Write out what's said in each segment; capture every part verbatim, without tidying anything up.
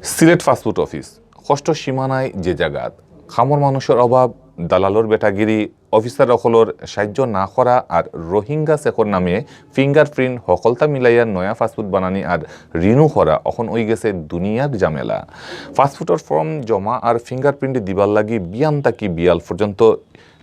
Sylhet fast food office, কষ্ট সীমানায় যে জাগাত, কামর মানুষর অভাব, দালালর বেটাগিরি, অফিসার অকলর সাহায্য না করা আর রোহিঙ্গা শেখর নামে ফিঙ্গারপ্রিন্ট হকলতা মিলাইয়া নয়া ফাস্টফুড বানানি আর রিনিউ করা অখন অইগেছে দুনিয়ার ঝামেলা। ফাস্টফুডর ফর্ম জমা আর ফিঙ্গারপ্রিন্ট দিবার লাগি বিয়ান থাকি বিয়াল পর্যন্ত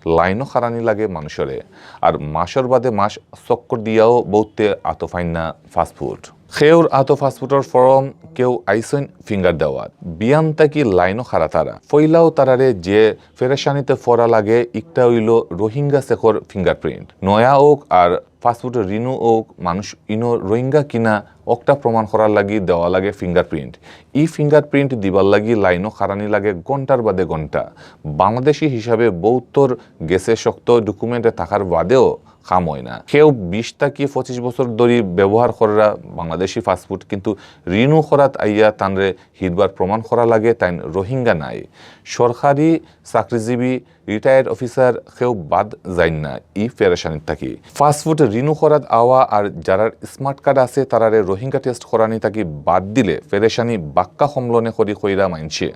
লাইনও খাড়ানি লাগে মানুষরে। আর মাসর বাদে মাস চক্কর দিয়াও বউতে আতো পাইন না ফাস্টফুড। কেউর আতো ফাস্টফুডর ফর্ম, কেউ আইছইন ফিঙ্গার দেওয়াত। বিয়ান থাকি লাইনও খাড়া তারা। পয়লাও তারারে যে পেরেশানিতে পড়া লাগে, একটা অইলো রোহিঙ্গা শেখর ফিঙ্গারপ্রিন্ট। নয়া অউক আর ফাস্টফুড রিনিউ অউক, মানুষ ইনো রোহিঙ্গা কিনা অকটা প্রমাণ করার লাগি দেওয়া লাগে ফিঙ্গারপ্রিন্ট। ই ফিঙ্গারপ্রিন্ট দিবার লাগি লাইনও খাড়ানি লাগে ঘন্টার বাদে ঘন্টা। বাংলাদেশি হিসাবে বউতর গেছে শক্ত, ডকুমেন্টে থাকার বাদেও কাম অয় না। কেউ বিশ থাকি পঁচিশ বছর ধরি ব্যবহার কররা বাংলাদেশি ফাস্টফুড, কিন্তু রিনিউ করাত আইয়া তানরে হিরবার প্রমাণ করা লাগে তাইন রোহিঙ্গা নায়। সরকারি চাকরিজীবী, রিটায়ার্ড অফিসার কেউ বাদ যাইন না ই পেরেশানির থাকি। ফাস্টফুড রিনিউ করাত আওয়া আর যারার স্মার্ট কার্ড আছে তারারে রোহিঙ্গা টেস্ট করানি থাকি বাদ দিলে পেরেশানি বাক্কা কমলনে করি কইরা মানষে।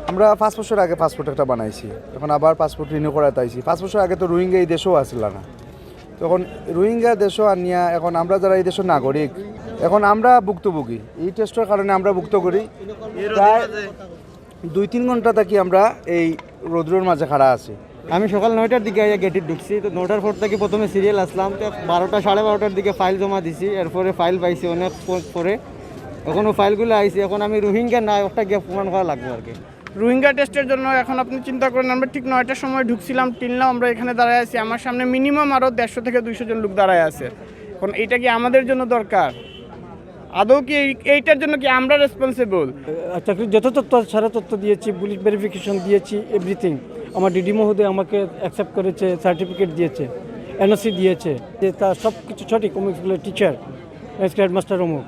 আমরা পাঁচ বছর আগে ফাস্টফুড একটা বানাইছি, এখন আবার ফাস্টফুড রিনিউ করাতে আইছি। পাঁচ বছর আগে তো রোহিঙ্গা এই দেশেও আসিল না, তখন রোহিঙ্গা দেশও আনিয়া এখন আমরা যারা এই দেশের নাগরিক, এখন আমরা ভুক্তভোগী, এই টেস্টের কারণে আমরা ভুক্ত করি। প্রায় দুই তিন ঘন্টা থাকি আমরা এই রৌদ্রর মাঝে খাড়া আছি। আমি সকাল নয়টার দিকে আইয়া গেটে ঢুকছি। তো নয়টার পর থাকি প্রথমে সিরিয়াল আসলাম, তো বারোটা, সাড়ে বারোটার দিকে ফাইল জমা দিছি। এরপরে ফাইল পাইছি অনেক প- পরে, এখনও ফাইলগুলো আইছে। এখন আমি রোহিঙ্গা নায়, একটা গিয়া প্রমাণ করা লাগবো আর কি। রোহিঙ্গা টেস্টের জন্য এখন আপনি চিন্তা করেন, আমরা ঠিক নয়টার সময় ঢুকছিলাম, টিল নাও আমরা এখানে দাঁড়ায় আছি। আমার সামনে মিনিমাম আরও দেড়শো থেকে দুইশো জন লোক দাঁড়ায় আছে। এখন এইটা কি আমাদের জন্য দরকার? আদৌ কি এই- এইটার জন্য কি আমরা রেসপন্সিবল? চাকরির যত তথ্য আছে, সারা তথ্য দিয়েছি, পুলিশ ভেরিফিকেশন দিয়েছি, এভরিথিং। আমার ডিডি মহোদয় আমাকে অ্যাকসেপ্ট করেছে, সার্টিফিকেট দিয়েছে, এনওসি দিয়েছে, যে তার সব কিছু সঠিক, অমুক স্কুলের টিচার, হেডমাস্টার অমুক।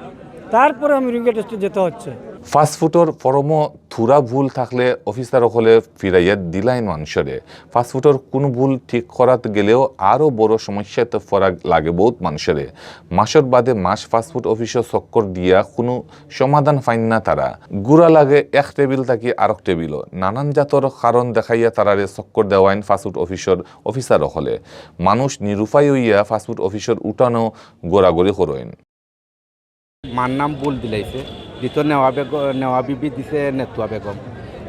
তারপরে আমি রোহিঙ্গা টেস্টে যেতে হচ্ছে। ফাস্টফুডর ফর্মও থুড়া ভুল থাকলে অফিসার অকলে ফিরাইয়া দিলাইন মানষরে। ফাস্টফুডর কুনু ভুল ঠিক করাত গেলেও আরও বড় সমস্যাত পড়া লাগে বউত মানষরে। মাসর বাদে মাস ফাস্টফুড অফিসো চক্কর দিয়া কুনু সমাধান পাইন না তারা। ঘুরা লাগে এক টেবিল থাকি আরক টেবিলো। নানান জাতর কারণ দেখাইয়া তারারে চক্কর দেওয়াইন ফাস্টফুড অফিসর অফিসার অকলে। মানুষ নিরুপায় অইয়া ফাস্টফুড অফিসর উঠানো গড়াগড়ি করইন। মার নাম ভুল দিলাইছে, দিত নেওয়া বেগ নেওয়া বিবি, দিছে নেতুয়া বেগম।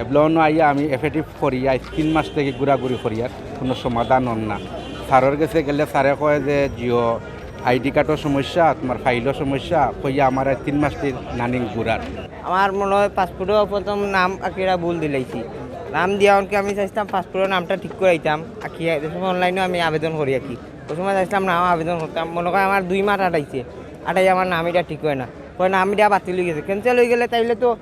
এবলনো আইয়া আমি এফিডেভিট করি, আইজ তিন মাস থাকি ঘুরাঘুরি করিয়ার, কুনু সমাধান অর না। স্যারর গেছে গেলে স্যারে কয় যে জিও আইডি কার্ডর সমস্যা, তুমার ফাইলর সমস্যা, কইয়া আমার আইজ তিন মাস থাকি নানিং ঘুরার। আমার মনে হয় ফাস্টফুডও প্রথম নাম আকিরা ভুল দিলাইছি। নাম দিয়া অনকে আমি চাইছিলাম ফাস্টফুডর নামটা ঠিক করাইতাম, আকিয়া যে সময় অনলাইনেও আমি আবেদন করি আর কি। ওই সময় চাইছিলাম নাম আবেদন করতাম, মনে হয় আমার দুই মাস আটাইছে, আটাই আমার নাম এটা ঠিক হয় না, কয় নাম এটা বাতিল হয়ে গেছে, ক্যান্সেল হয়ে গেলে তাইলে তো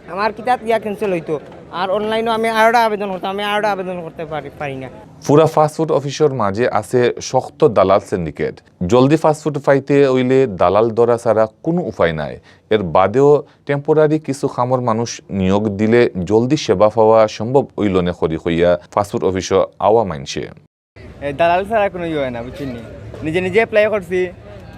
আমার কিতাত গিয়া ক্যান্সেল হইতো। আর অনলাইনেও আমি আরোটা আবেদন করতাম, আমি আরোটা আবেদন করতে পারি পারি না। পুরা ফাস্টফুড অফিসর মাঝে আছে শক্ত দালাল সিন্ডিকেট। জলদি ফাস্টফুড পাইতে অইলে দালাল ধরা ছাড়া কুনু উপায় নাই। এর বাদেও টেম্পোরারি কিছু কামর মানুষ নিয়োগ দিলে জলদি সেবা পাওয়া সম্ভব অইলনে করি কইয়া ফাস্টফুড অফিসো আওয়া মানষে। এ, দালাল ছাড়া কোনো ইয়ে হয় না, বুঝছেন নি? নিজে নিজে অ্যাপ্লাই করছি,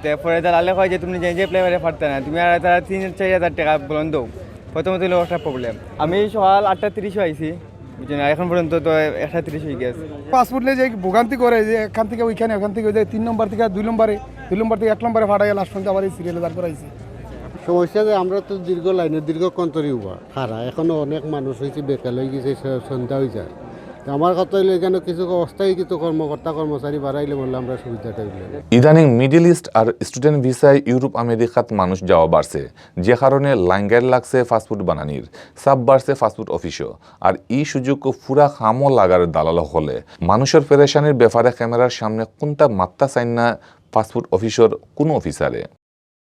তারপরে দালালে কয় যে তুমি নিজে নিজে অ্যাপ্লাই করে পারতে না, তুমি আর তারা তিন চার হাজার টাকা বলন দেও, প্রথমত হইলো একটা প্রবলেম। আমি সকাল আটটা তিরিশে আইছি, বুঝছেন, আর এখন পর্যন্ত তো একটা তিরিশ হয়ে গেছে। ফাস্টফুড নিয়ে যে ভোগান্তি করে, যে এখান থেকে ওইখানে, ওখান থেকে ওই যে তিন নম্বর থেকে দুই নম্বরে, দুই নম্বর থেকে এক নম্বরে ফাটাইয়া লাস্ট পর্যন্ত আবার এই সিরিয়ালে দাঁড় করাইছে। সমস্যা যে আমরা তো দীর্ঘ লাইনে, দীর্ঘক্ষণ ধরি উবা খাড়া, এখনো অনেক মানুষ হয়েছে, বেকাল হয়ে গেছে, স- সন্ধ্যা হয়ে যায়। তো আমার কথা হইলো এখানে কিছু অস্থায়ী কিছু কর্মকর্তা কর্মচারী বাড়াইলে বললে আমরা সুবিধাটা হইলো। ইদানিং মিডল ইস্ট আর স্টুডেন্ট ভিসায় ইউরোপ আমেরিকাত মানুষ যাওয়া বাড়ছে, যে কারণে লাইনগাইর লাগছে ফাস্টফুড বানানির, চাপ বাড়ছে ফাস্টফুড অফিসো। আর ই সুযোগ পুরা কামো লাগার দালাল অকলে। মানুষর পেরেশানির ব্যাপারে ক্যামেরার সামনে কুন্তা মাত্তা চাইন না ফাস্টফুড অফিসর কুনু অফিসারে।